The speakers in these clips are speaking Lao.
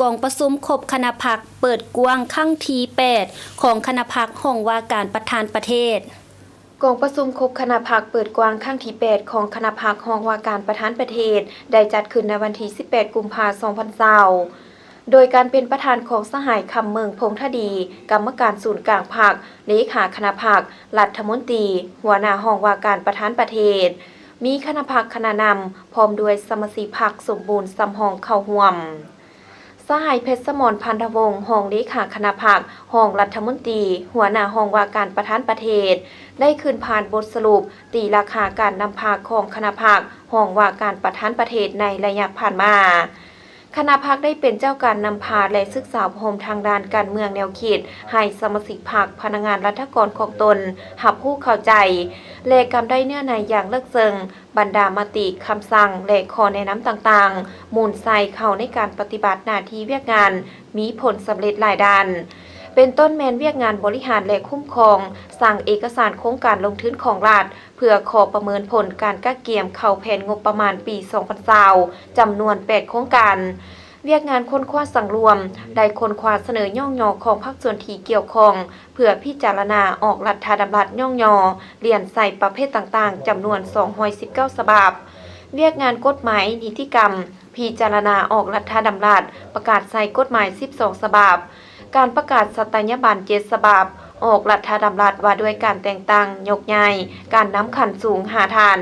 ກອງປະຊຸມຄົບຄະນະພັກເປີດກວ້າງຄັ້ງທີແປດ ຂອງຄະນະພັກຫ້ອງວ່າການປະທານປະເທດ. ກອງປະຊຸມຄົບຄະນະພັກເປີດກວ້າງຄັ້ງທີແປດ ຂອງຄະນະພັກຫ້ອງວ່າການປະທານປະເທດ ໄດ້ຈັດຂຶ້ນໃນວັນທີສິບແປດ ກຸມພາ ສອງພັນຊາວ ໂດຍການເປັນປະທານຂອງສະຫາຍ ຄຳເມິງ ພົງທະດີ ກຳມະການສູນກາງພັກ, ເລຂາຄະນະພັກ, ລັດຖະມົນຕີ, ຫົວໜ້າຫ້ອງວ່າການປະທານປະເທດ, ມີຄະນະພັກຄະນະນຳ ພ້ອມດ້ວຍສະມາຊິກພັກສົມບູນສຳຮອງເຂົ້າຮ່ວມ. ສະຫາຍ ເພັດສະໝອນ ພັນທະວົງ ຮອງເລຂາຄະນະພັກ, ຮອງລັດຖະມົນຕີ, ຫົວໜ້າຫ້ອງວ່າການປະທານປະເທດ ໄດ້ຂຶ້ນຜ່ານບົດສະຫຼຸບຕີລາຄາການນຳພາຂອງຄະນະພັກຫ້ອງວ່າການປະທານປະເທດໃນໄລຍະຜ່ານມາ. ຄະນະພັກໄດ້ເປັນເຈົ້າການນຳພາ ແລະ ສຶກສາອົບຮົມທາງດ້ານການເມືອງແນວຄິດ ໃຫ້ສະມາຊິກພັກ, ພະນັກງານລັດຖະກອນຂອງຕົນ ຮັບຮູ້ເຂົ້າໃຈ ແລະ ກຳໄດ້ເນື້ອໃນຢ່າງເລິກເຊິ່ງ. ບັນດາມະຕິ, ຄຳສັ່ງ ແລະ ຂໍ້ແນະນຳຕ່າງໆ ໝູນໃສ່ເຂົ້າໃນການປະຕິບັດໜ້າທີ່ວຽກງານ ມີຜົນສຳເລັດຫຼາຍດ້ານ, ເປັນຕົ້ນແມ່ນວຽກງານບໍລິຫານ ແລະ ຄຸ້ມຄອງ, ສ້າງເອກະສານໂຄງການລົງທຶນຂອງລັດ ເພື່ອຂໍປະເມີນຜົນການກະກຽມເຂົ້າແຜນງົບປະມານປີສອງພັນຊາວ ຈຳນວນແປດໂຄງການ, ວຽກງານຄົ້ນຄວ້າສັງລວມ, ໄດ້ຄົ້ນຄວ້າສະເໜີຍ້ອງຍໍຂອງພາກສ່ວນທີ່ກ່ຽວຂ້ອງ ເພື່ອພິຈາລະນາອອກລັດຖະດຳລັດຍ້ອງຍໍ ລຽນໃສ່ປະເພດຕ່າງໆ ຈຳນວນສອງຮ້ອຍສິບເກົ້າສະບັບ, ວຽກງານກົດໝາຍນິຕິກຳ ພິຈາລະນາອອກລັດຖະດຳລັດ ປະກາດໃສ່ກົດໝາຍສິບສອງສະບັບ, ການປະກາດສັດຕະຍາບັນເຈັດສະບັບ, ອອກລັດຖະດຳລັດວ່າດ້ວຍການແຕ່ງຕັ້ງ, ຍົກຍ້າຍ, ການນຳຂັ້ນສູງຫ້າທ່ານ,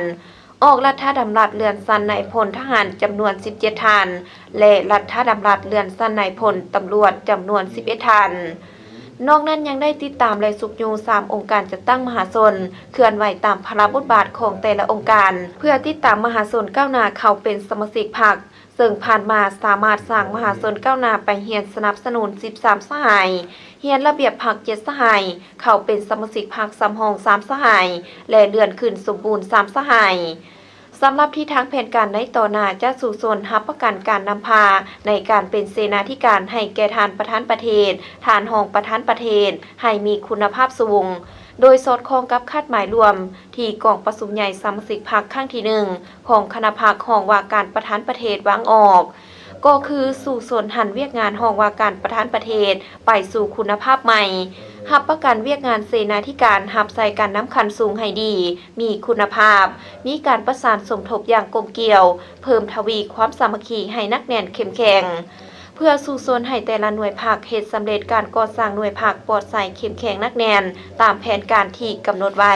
ອອກລັດຖະດຳລັດເລື່ອນຊັ້ນນາຍພົນທະຫານຈຳນວນສິບເຈັດທ່ານ ແລະ ລັດຖະດຳລັດເລື່ອນຊັ້ນນາຍພົນຕຳຫຼວດຈຳນວນສິບເອັດທ່ານ. ນອກນັ້ນຍັງໄດ້ຕິດຕາມ ແລະ ຊຸກຍູ້ສາມອົງການຈັດຕັ້ງມະຫາຊົນ ເຄື່ອນໄຫວຕາມພາລະບົດບາດຂອງແຕ່ລະອົງການ ເພື່ອຕິດຕາມມະຫາຊົນກ້າວໜ້າເຂົ້າເປັນສະມາຊິກພັກ, ເຊິ່ງຜ່ານມາສາມາດສ້າງມະຫາຊົນກ້າວໜ້າໄປຮຽນສະໜັບສະໜູນສິບສາມສະຫາຍ, ຮຽນລະບຽບພັກເຈັດສະຫາຍ, ເຂົ້າເປັນສະມາຊິກພັກສຳຮອງສາມສະຫາຍ ແລະ ເລື່ອນຂຶ້ນສົມບູນສາມສະຫາຍ. ສຳລັບທິດທາງແຜນການໃນຕໍ່ໜ້າ ຈະສູ້ຊົນຮັບປະກັນການນຳພາໃນການເປັນເສນາທິການໃຫ້ແກ່ທ່ານປະທານປະເທດ, ທ່ານຮອງປະທານປະເທດ ໃຫ້ມີຄຸນນະພາບສູງ, ໂດຍສອດຄ່ອງກັບຄາດໝາຍລວມທີ່ກອງປະຊຸມໃຫຍ່ສະມາຊິກພັກຄັ້ງທີໜຶ່ງ ຂອງຄະນະພັກຫ້ອງວ່າການປະທານປະເທດວາງອອກ ກໍຄືສູ້ຊົນຫັນວຽກງານຫ້ອງວ່າການປະທານປະເທດໄປສູ່ຄຸນນະພາບໃໝ່, ຮັບປະກັນວຽກງານເສນາທິການຮັບໃສ່ການນຳຂັ້ນສູງໃຫ້ດີ, ມີຄຸນນະພາບ, ມີການປະສານສົມທົບຢ່າງກົມກຽວ, ເພີ່ມທະວີຄວາມສາມັກຄີໃຫ້ໜັກແໜ້ນເຂັ້ມແຂງ, ເພື່ອສູ້ຊົນໃຫ້ແຕ່ລະໜ່ວຍພັກເຮັດສຳເລັດການກໍ່ສ້າງໜ່ວຍພັກປອດໃສເຂັ້ມແຂງໜັກແໜ້ນຕາມແຜນການທີ່ກຳນົດໄວ້.